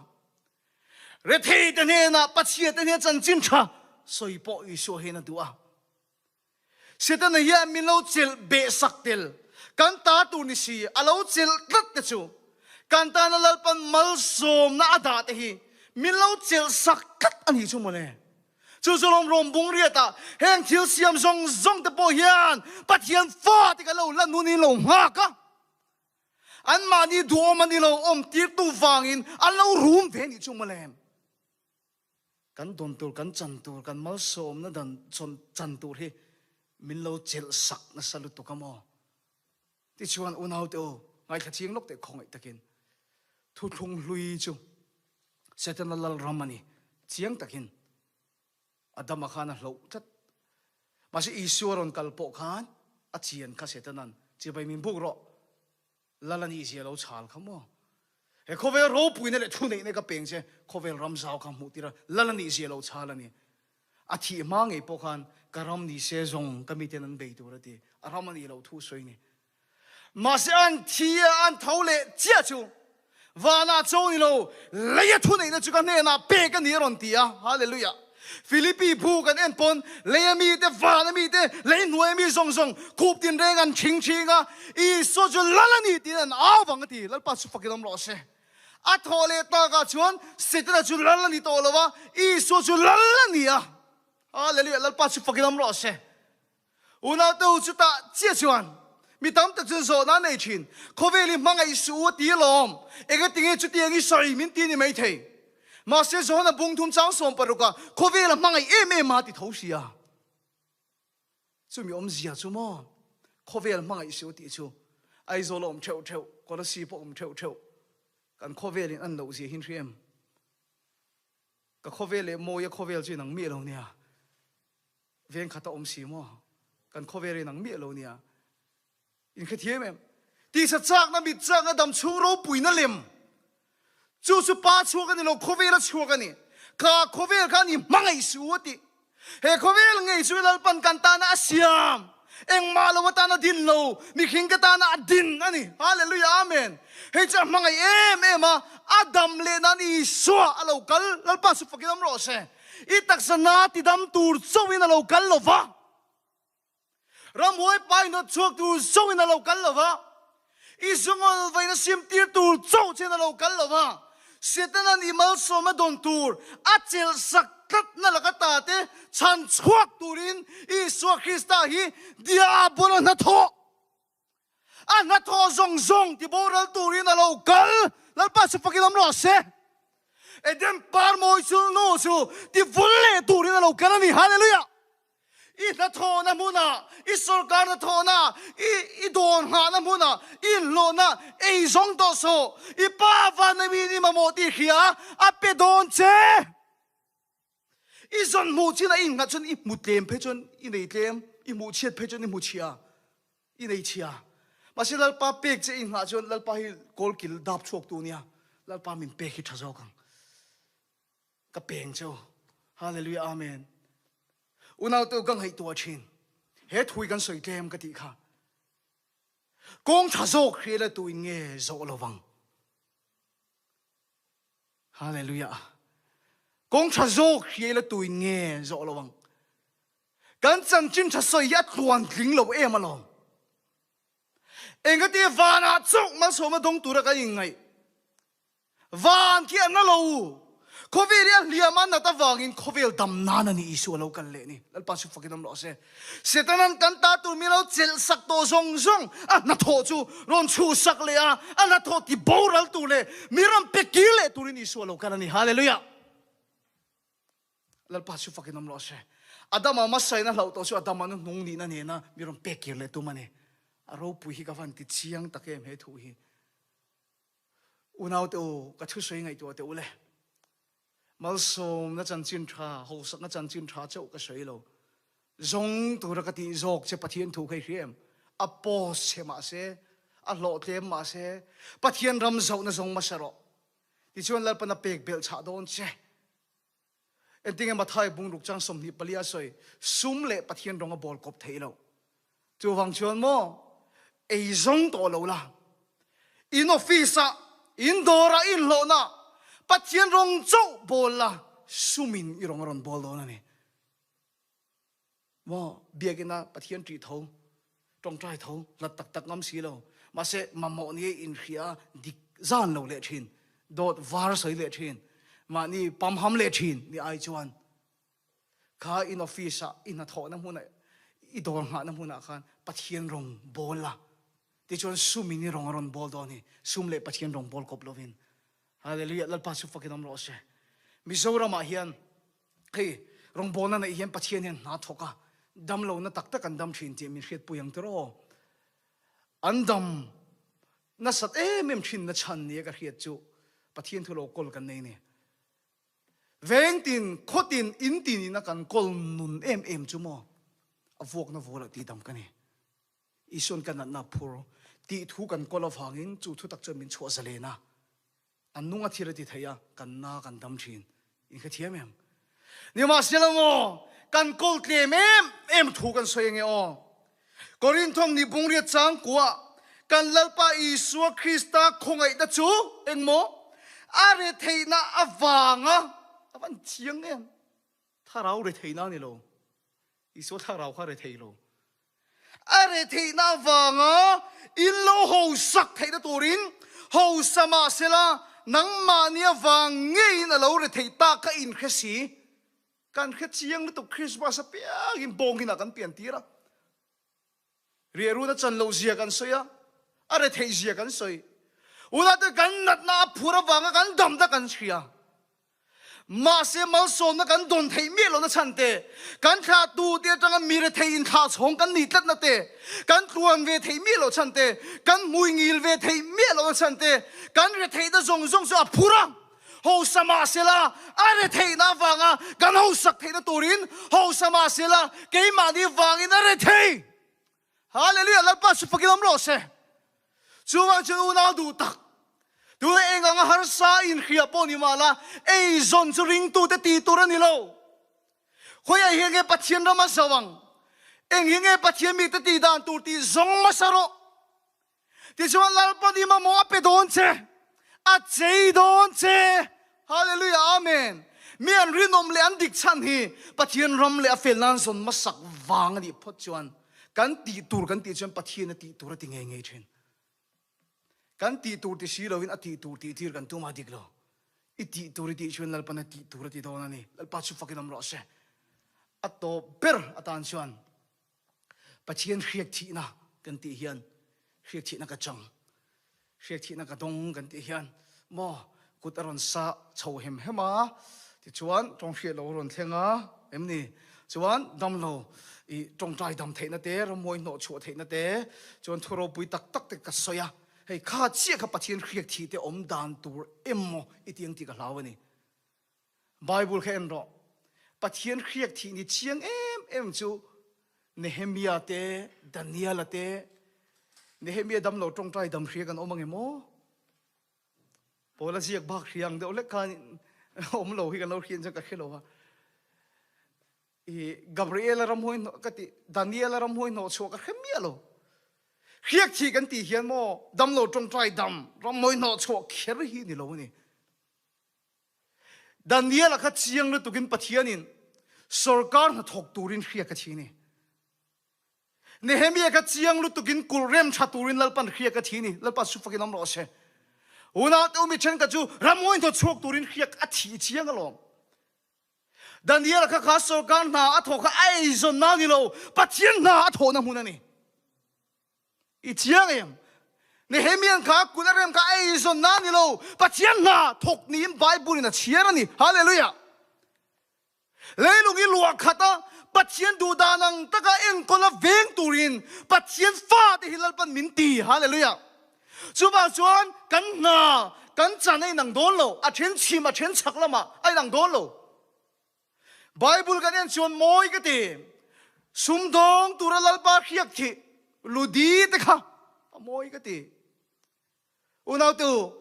Rethei te hnenah Pathian te hnena chanchin tha sawi pawh Isua hian a duh a. Setana hian min lo chelh beh sak tel, kan ta tur ni si a lo chelh tlat te chu kan tana Lalpan malsawmna a dah te hi min lo chelh sak tlat a nih chu mawle. Chu chu lawm rawm bung riatah heng thil siam zawng zawng te pawh hian Pathian fate kan lo la nun in lo nghak a, anmahni duhawm an ni lo awm tirtu vangin an lo rum ve nih chu mawle. Kan dawn tur, kan chan tur, kan malsawmna dan chan tur hi min lo chelh sak nasa lutuk a maw? Tichuan unaute aw, ngaithla chiang lawk teh khawngaih takin thuthlung hlui chu Setana lal ram a ni chiang takin Adama khan a hloh tlat. Mahse Isua rawn kal pawh khan a chian kha Setanan chibai min buk rawh, lal a nih zia lo chhal kha maw? He khawvel ropuina leh thuneihna ka peng che, khawvel ram zau kha hmuh tir a, lal a nih zia lo chhal a ni. A thih hma ngei pawh khan ka ram ni se zawng ka miten an bei tur a ti. A ram a nih loh thu sawi ni. Mahse an thi a, an tho leh chiah chu vanah cho ni lo, lei a thuneihna chu ka hnenah pek a ni a rawn ti a. Hallelujah! Philippi bu kan en pawn lei a mite, van a mite, lei hnuai a mi zawng zawng khup tinreng an thing thing a, Isua chu lal a ni tiin an au vang a ti. Lalpa chu fakin awm rawh se. A thawh leh takah chuan Setana chu lal a ni tawh lo a, Isua chu lal a ni a. Hallelujah! Lalpa chu fakin awm rawh se. Unaute u chutah chiah chuan mi tam tak chuan zawhna an nei thin. Khawvel hi hmangaih suh u a ti alawm. Engatinge chutiang i sawi min ti ni maithei. Mahse Johana bung thum chang 16 ah khawvel a hmangaih em em a ti tho sia. Chumi awmzia chu maw khawvel hmangaih suh u tih chu Aizawl a awm theuh theuh, Kolasib a awm theuh theuh kan khawvel in an loh zia hin hria em? Ka khawvel leh Mawia khawvel chu inang miah lo nia. Veng khat a awm si maw? Kan khawvel in ang miah lo nia. In hrethiam em? Tisa chakna, mit chakna, dam chhung ropuina lem. Chu chu pa chhuak a ni lo, khawvel a chhuak a ni. Kha khawvel kha ni hmangaih suh u a ti. He khawvel ngei chu Lalpan kan tana a siam. Engmah lo atana din lo, mihring ka tana a din a ni. Hallelujah, Amen. Hei chu a hmangaih em em a, a dam leh nan Isua a lo kal. Lalpa chu fakin awm rawh se. I taksa na tidam tur chauhin a lo kal lo va, ramhuai pai nawt chhuak tur chauhin a lo kal lo va, i zungawl vaina sim tir tur chauh chian a lo kal lo va, Setanan i malsawmna dawn tur a chelh sak tlatna laka ta te chhan chhuak turin Isua Krista hi Diabola hnathawh A hnathawh zawng zawng ti boral turin a lo kal. Lalpa chu fakin awm rawh se. Eden par mawi chu nu chu ti vul leh turin a lo kal a ni. Hallelujah! I hnathawhna hmunah, i sorkar hnathawhna, i i dawr nghahna hmunah, i inhlawhna ei zawng tawh suh. I pa vannemin i mamawh tih hria a pe dawn che. I zawn hmuh chin a i innghat chuan i hmu tlem phei chuan i nei tlem, i hmuh chhiat phei chuan i hmu chhia, i nei chhia. Mahse Lalpa pek che i nghah chuan Lalpa hi kawlkil dap chhuak tu nia, Lalpa min pek hi tha zawk ang. Ka peng cheu. Hallelujah Amen. Unaute ka ngaihtuah thin. He thui kan sawi tlem ka tih kha. Kawng tha zawk hriat la tuin nge zawh lovang. Hallelujah. Kawng tha zawk hria ila tuin nge zawh lo ang. Kan chanchin tha sawi hi a tluan tling lo em alawm. Engati vanah chauh malsawmna dawng tura kan inngaih. Van khi a na lo. Khawvel hi a hliam a nat avangin khawvel dam nan a ni Isua lo kal leh ni. Lalpa chu fakin awm rawh se. Setanan kan ta tur mi lo chelh sak tawh zawng zawng a hnathawh chu rawn chhuh sak leh a, a hnathawh ti boral tur leh mi rawn pe kir leh turin Isua lo kal a ni. Hallelujah! Lalpa chu fakin awm rawh se. Adama hmasain a hlauh tawh chu Adama nu hnung nihna nena mi rawn pek kir leh tum a ni. A ropui hi ka van ti chiang tak em he thu hi. Unaute u, ka thusawi ngaihtuah teh u le. Malsawmna chanchin tha, hausakna chanchin tha chauh ka sawi lo. Zawng tura ka tih zawk che Pathian thu kha i hria em? A post che mahse, a hlawhtlem mahse, Pathian ram zohna zawng hmasa rawh. Tichuan Lalpan a pek belh chhah dawn che. Engtinge Mathai bungruk chang 24 a sawi, sum leh Pathian rawng a bawl kawp theih loh. Chuvang chuan maw, ei zawng tawh lo la, in office ah, in dawr ah, in hlawhna ah Pathian rawng chauh bawl la, sumin i rawng a rawn bawl dawn a ni. Maw, biakina Pathian ṭih tho, ṭawngṭai tho, hlat tak tak ngam si lo. Mahse, mamawh ni inhria dik zan lo leh ṭhin, dawt var sawi leh ṭhin, mahni pamham leh ṭhin ni ai chuan kha in office ah, i hnathawhna hmunah, i dawr nghahna hmunah khan Pathian rawng bawl la. Tichuan sumin i rawng a rawn bawl dawn hi, sum leh Pathian rawng bawl kawp lovin. Hallelujah, Lalpa chu fakin awm rawh se. Mizoramah hian hei rawngbawlna neih hian Pathian hian hna thawk a, damlohna tak tak an dam thin tih min hriatpui ang tiraw? An dam nasat em em thinna chhan nia ka hriat chu Pathian thu lo kawl kan nei ni. Vengtin, khawtin, intin ina kan kawl nun em em chu maw a vuakna vualah tihdam ka ni. Isuan ka natna phur tih thu kan kawl avangin chu thutak chuan min chhuah zalen a, a nung a thil a ti thei a, kan na kan dam thin. In hrethiam em? Nimahsela maw, kan kawl tlem em em thu kan sawi ange aw. Korinthawm ni bungriat chang kuah kan Lalpa Isua Krista khawngaihna chu engmaw a retheihna avanga a van chiang em? Thlarau retheihna a ni lo. Isua thlarau kha rethei lo. A retheihna avanga in lo hausak theihna turin hausa mahsela nangmahni avang ngeiin a lo retheih tak kha in hre si. Kan hre chiang lutuk Christmas apiangin bawngin ah kan pian tir a. Riahruna chan loh zia kan sawi a, a retheih zia kan sawi. Unate kan natna a phur avanga kan damna kan hria. Mahse malsawmna kan dawn theih miah lohna chhan te, kan thlahtu te atanga mi rethei inthlah chhawng kan nih tlatna te, kan tluan ve theih miah loh chhan te, kan hmui ngil ve theih miah lohna chhan te, kan retheihna zawng zawng chu a phur a. Hausa mahsela a retheihna avanga kan hausak theihna turin hausa mahsela keimahni vangin a rethei. Hallelujah! Lalpa chu fakin awm rawh se. Chuvang chuan unau duh tak, tuna eng anga harsa inhria pawh ni mah la, eizawn chu ringtute tih tur a ni lo. Khawiah hian nge Pathian ram a zo ang? Eng hi nge Pathian mite tih dan tur tih zawng hmasa rawh. Tichuan Lalpa ni mamawh a pe dawn che, a chei dawn che. Hallelujah, Amen. Mi an rinawm leh an dik chhan hi Pathian ram leh a fel nan zawn hmasak vang a nih phawt chuan kan tih tur kan tih chuan Pathian a tih tur a ti ngei ngei thin. Kan tih tur ti si loin a tih tur tih tir kan tum a dik lo. I tih tur i tih chuan Lalpan a tih tur a ti dawn a ni. Lalpa chu fakin awm rawh se. A tawp ber atan chuan Pathian hriak thihna kan tih hian hriak thihna ka chang, hriak thihna ka dawng kan tih hian maw kut a rawn sa chho hem hem a, tichuan tawng hriat lo a rawn thleng a, em ni? Chuan damlo i tawngtai dam theihna te, rammawi hnawh chhuah theihna te, chuan thu ropui tak tak te ka sawi a, hei kha chiah kha Pathian hriak thih te awm dan tur emaw i ti ang tih ka hlau a ni. Bible kha en rawh. Pathian hriak thih ni chiang em em chu Nehemia te, Daniela te, Nehemia dam lo tawngtai dam hria kan awm ange maw? Paula ziak bak hria ang deuh lek khan awm lo hi kan lo hriat chuan ka hre lo a. I Gabriela ramhuai hnawh ka ti, Daniela ramhuai hnawh chhuah ka hre miah lo. Hriak thih kan tih hian maw damlo tawngtai dam ramhuai hnawh chhuah kher hi ni lo a ni. Daniel-a kha chiang lutukin Pathianin sorkar hnathawk turin hriak a thi ni. Nehemia kha chiang lutukin kulh rem tha turin Lalpan hriak a thi ni. Lalpa su fakin awm rawh se. Unaute u mi thenkhat chu ramngawi hnaw chhuak turin hriak a thi chiang alawm. Daniel kha kha sorkar hna a thawh kha a eizawnna a ni lo, Pathian hna a thawhna hmun a ni. I chiang em? Nehemian kha kut a rem kha a eizawnna a ni lo, Pathian hna thawk niin Bible in a chhiar a ni. Hallelujah! Leilung i luah khat a, Pathian duh dan ang taka enkawl a veng turin Pathian fate hi Lalpan min ti. Hallelujah! Chuvang chuan kan hna, kan chan a inang dawn lo, a then chhim, a then chhak lamah a inang dawn lo. Bible kan en chuan mawi ka ti, sumdawng tura Lalpa hriak thih ludi te kha a mawi ka ti. Unautu,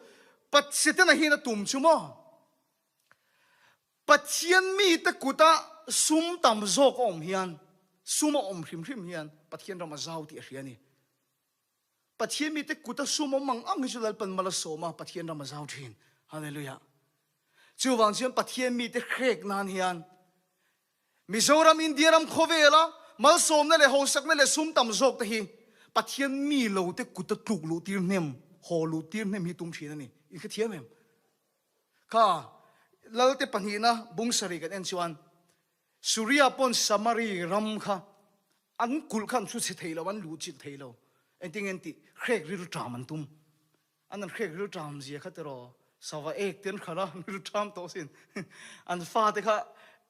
Pathian a hin a tum chu maw? Pathian mite kuta sum tam zawk a awm hian, sum a awm hrim hrim hian Pathian ram a zau tih a hria a ni. Pathian mite kuta sum awm ang ang hi chu Lalpan mal a sawm a, Pathian ram a zau thin. Hallelujah. Chuvang chuan Pathian mite hrek nan hian Mizoram, India ram khawvela malsawmna leh hausakna leh sum tam zawk te hi Pathian mi lo te kuta tluk luh tir hnem, haw luh tir hnem hi tum thin a ni. In hrethiam em? Kha Lalte pahnihna bung sarih kan en chuan Suria pawn Samari ram kha an kulh kha an thu chhe thei lo, an luh chilh thei lo. Engtin nge tih hrek rilṭam an tum. An an hrek rilṭam zia kha tiraw sava ek te an hralh a, an rilṭam tawh sin. An fate kha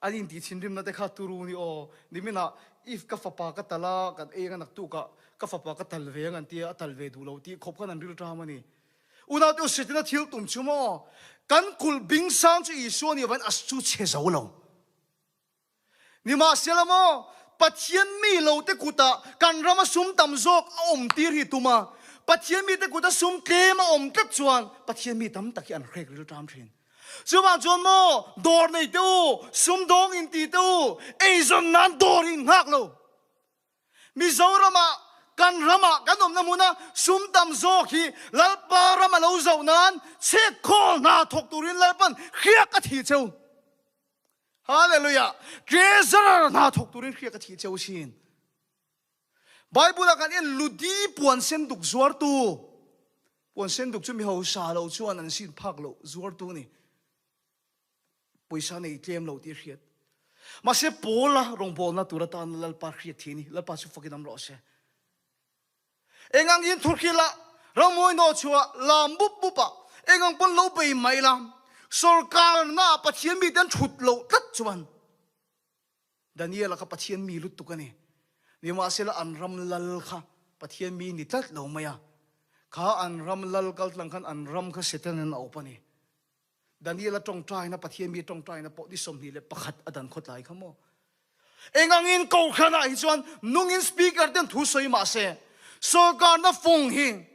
an intih thinrimna te kha turu ni aw. Niminah if ka fapa ka tal a, kan ei anga naktukah ka fapa ka tal ve ang an tia, a tal ve duh lo tih khawp khan an rilṭam a ni. Unaute u Setana thil tum chu maw? Kan kulh bing sang chu Isua nih avangin a su chhe zo lo. Nimahsela maw, Pathian mi lote kutah kan rama sum tam zawk a awm tir hi tum a, Pathian mite kuta sum tlem a awm tlat chuan Pathian mi tam tak hi an hrek ril ṭam ṭhin. Chuvang chuan maw, dawr nei te u, sumdawng inti te u, eizawn nan dawr in nghak lo. Mizoramah kan ramah kan awmna hmuna sum tam zawk hi Lalpa ram a lo zoh nan chhiatkhawl hna thawk turin Lalpan hriak a thih cheu. Hallelujah! Treasurer hna thawk turin hriak a thih cheu sin. Bible ah kan en Ludi puan sen duk zuartu puan sen duk chu mi hausa lo chuan an sin phak lo zuartu ni. Pawisa nei tlem lo tih a hriat. Mahse Paula rawngbawlna tur atana Lalpa hriat thi a ni. Lalpa chu fakin awm rawh se. Engang in thurhrilh ah, rammawi nawh chhuah lam bup bup ah, engang pawn lo bei mai la, sorkarna ah Pathian mite an thut loh tlat chuan Daniela kha Pathian mi lutuk a ni. Nimahsela an ram lal kha Pathian mi ni tlat lo mai a. Kha an ram lal kal tlang khan an ram kha Satan in a awp a ni. Daniel-a tawngtaina, Pathian mi tawngtaina pawh ni 21 a dan khawtlai kha maw? Engangin kohhranah hi chuan nungin speaker ten thu sawi mah se, sorkarna fawng hi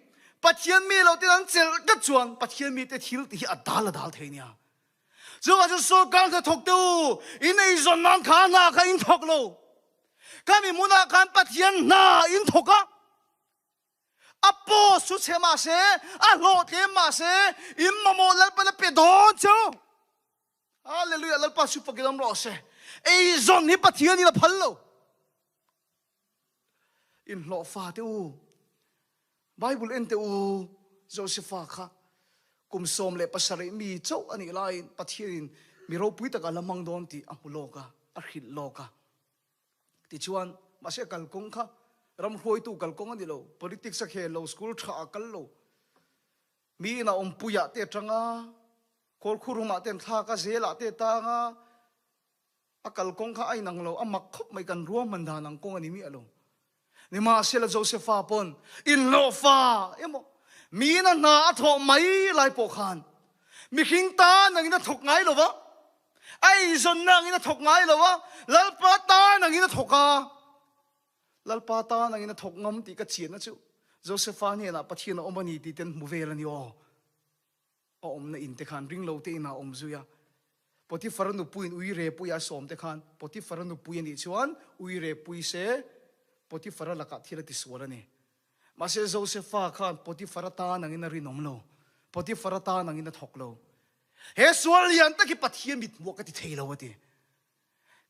Pathian mi lo ten an chelh tlat chuan Pathian mite thil tih hi a dal a dal thei nia. Chuvang chuan sorkar hna thawk te u, in eizawn nan kha hna kha in thawk lo. Khami hmunah khan Pathian hna in thawk a. A post chu chhe mah se, a hlawh tlem mah se, in mamawh Lalpan a pe dawn chu. Hallelujah, Lalpa chu fakin awm rawh se. Eizawn hi Pathian in a phal lo. In hlawh fa te u. Bible en te u, Josepha kha kum 17 mi chauh a nih laiin Pathian in mi ropui takah la hmang dawn tih a hmu lawk a, a hrilh lawk a. Tichuan, mahse kalkawng kha ram hruaitu kalkawng a ni lo, politics a khel lo, school tha a kal lo, mi ina awmpuiah te atang a, kawlkhurum ah te an thlak a, zelah te tang a, a kalkawng kha a inang lo, a mak khawp mai kan ruahman dan ang kawng a ni miah lo. Nimahsela Josepha pawn inhlawhfa emaw mi ina hna a thawh mai lai pawh khan mihring tan angin a thawk ngai lo va, a eizawnna angin a thawk ngai lo va, Lalpa tan angin a thawk a, Lalpa tan angin a thawk ngam tih ka chianna chu Josepha hnenah Pathian a awm a ni tih te an hmu vel a ni aw. A awmna in te khan ring lo te inah a awm zui a. Potifara nupuiin uire puia a sawm te khan Potifara nupui a nih chuan uire pui se Potifara lakah thil a tisual a ni. Mahse Josefa khan Potifara tan angin a rinawm lo. Potifara tan angin a thawk lo. He sual lian tak hi Pathian mithmuh ka ti thei lo a ti.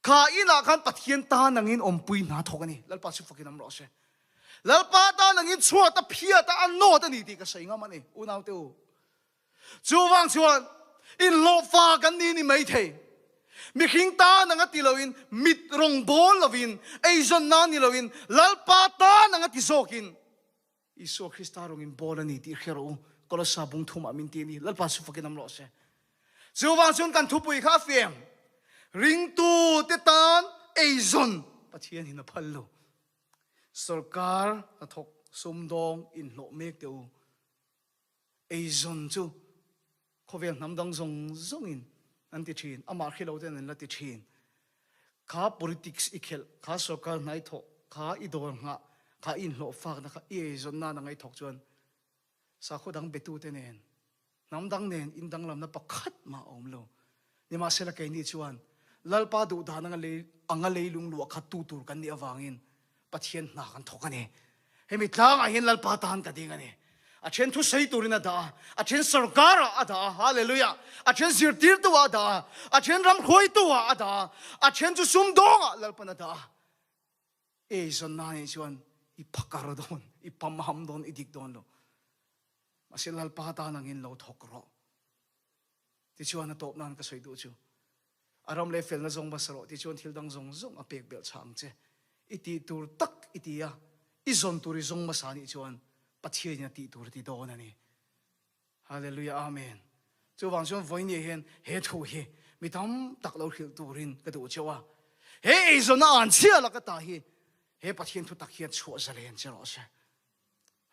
Kha inah khan Pathian tan angin awmpui hna thawk a ni. Lalpa chu fakin awm rawh se. Lalpa tan angin chhuat a phiat a, a nawt a ni tih ka sawi ngam a ni, unaute u. Chuvang chuan inhlawhfa kan ni ni mai thei. Mihring tan anga ti loin, mit rawng bawl lovin, eizawn nan ni loin, Lalpa tan anga ti zawkin Isua Krista rawngin bawl a ni tih hria rawh u. Kolossa bung thumah min ti a ni. Lalpa chu fakin awm rawh se. Chuvang chuan kan thupui kha a fiang. Ringtute tan eizawn Pathian hin a phal lo. Sorkar hnathawk sumdawng inhlawh mek teh u. Eizawn chu khawvel hnam dang zawng zawngin an ti thin, amah hre lo ten an la ti thin. Kha politics i khelh, kha sorkar hnai thawh, kha i dawr nghah, kha i inhlawh fakna kha i eizawn nan a ngaithawk chuan sakhaw dang betute nen Hnam dang nen in danglamna pakhat mah a awm lo. Nimahsela keini chuan Lalpa duhdan anga lei anga leilung luah khat tu tur kan nih avangin Pathian hna kan thawk a ni. Hemi tlangah hian Lalpa tan ka ding a ni. A then thusawi turin a dah a, a then sorkarah a dah a, Hallelujah! A then zirtirtu-ah a dah a, a then ramhruaitu-ah a dah a, a then chu sumdawngah Lalpan a dah a. Eizawnna nih chuan i phakar dawn, i pamham dawn, i dik dawn lo. Mahse Lalpa tan angin lo thawk rawh. Tichuan a tawp nan ka sawi duh chu, a ram leh felna zawng hmasa rawh tichuan thil dang zawng zawng a pek belh chah ang che. I tih tur tak i ti a, i zawn tur i zawng hmasa nih chuan Pathianin a tih tur a ti dawn a ni. Hallelujah Amen. Chuvang chuan vawinia hian he thu hi mi tam tak lo hrilh turin ka duh cheu a. He eizawnna an chhia laka ta hi he Pathian thu tak hian chhuah zalen che rawh se.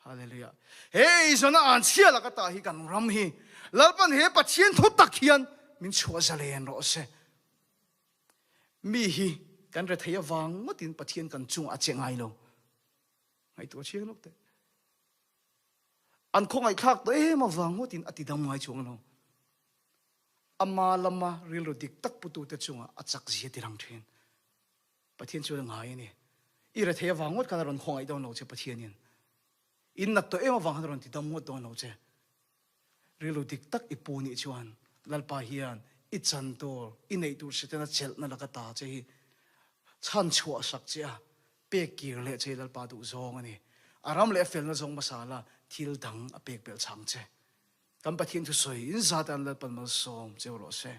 Hallelujah. He eizawnna an chhia laka ta hi kan ram hi Lalpan he Pathian thu tak hian min chhuah zalen rawh se. Mi hi kan rethei avang ngawtin Pathian kan chungah a che ngai lo. Ngaihtuah chiang lawk teh. An khawngaihthlak tawh em avang ngawtin a tidam ngai chuang lo. Ama lama rilru dik tak putute chungah a chak zia ti lang thin. Pathian chuan a ngai a ni. I rethei avang ngawt khan a rawn khawngaih dawn lo che Pathianin. In nat tawh em avang khan a rawn tidam ngawt dawn lo che. Rilru dik tak i pu nih chuan Lalpa hian i chan tur, i neih tur Setana chelhna laka ta che hi chhan chhuah sak che a, pek kir leh che hi Lalpa duh zawng a ni. A ram leh a felna zawng hmasa la thil dang a pek belh chang che. Kan Pathian thusawi in zat an Lalpan malsawm cheu rawh se.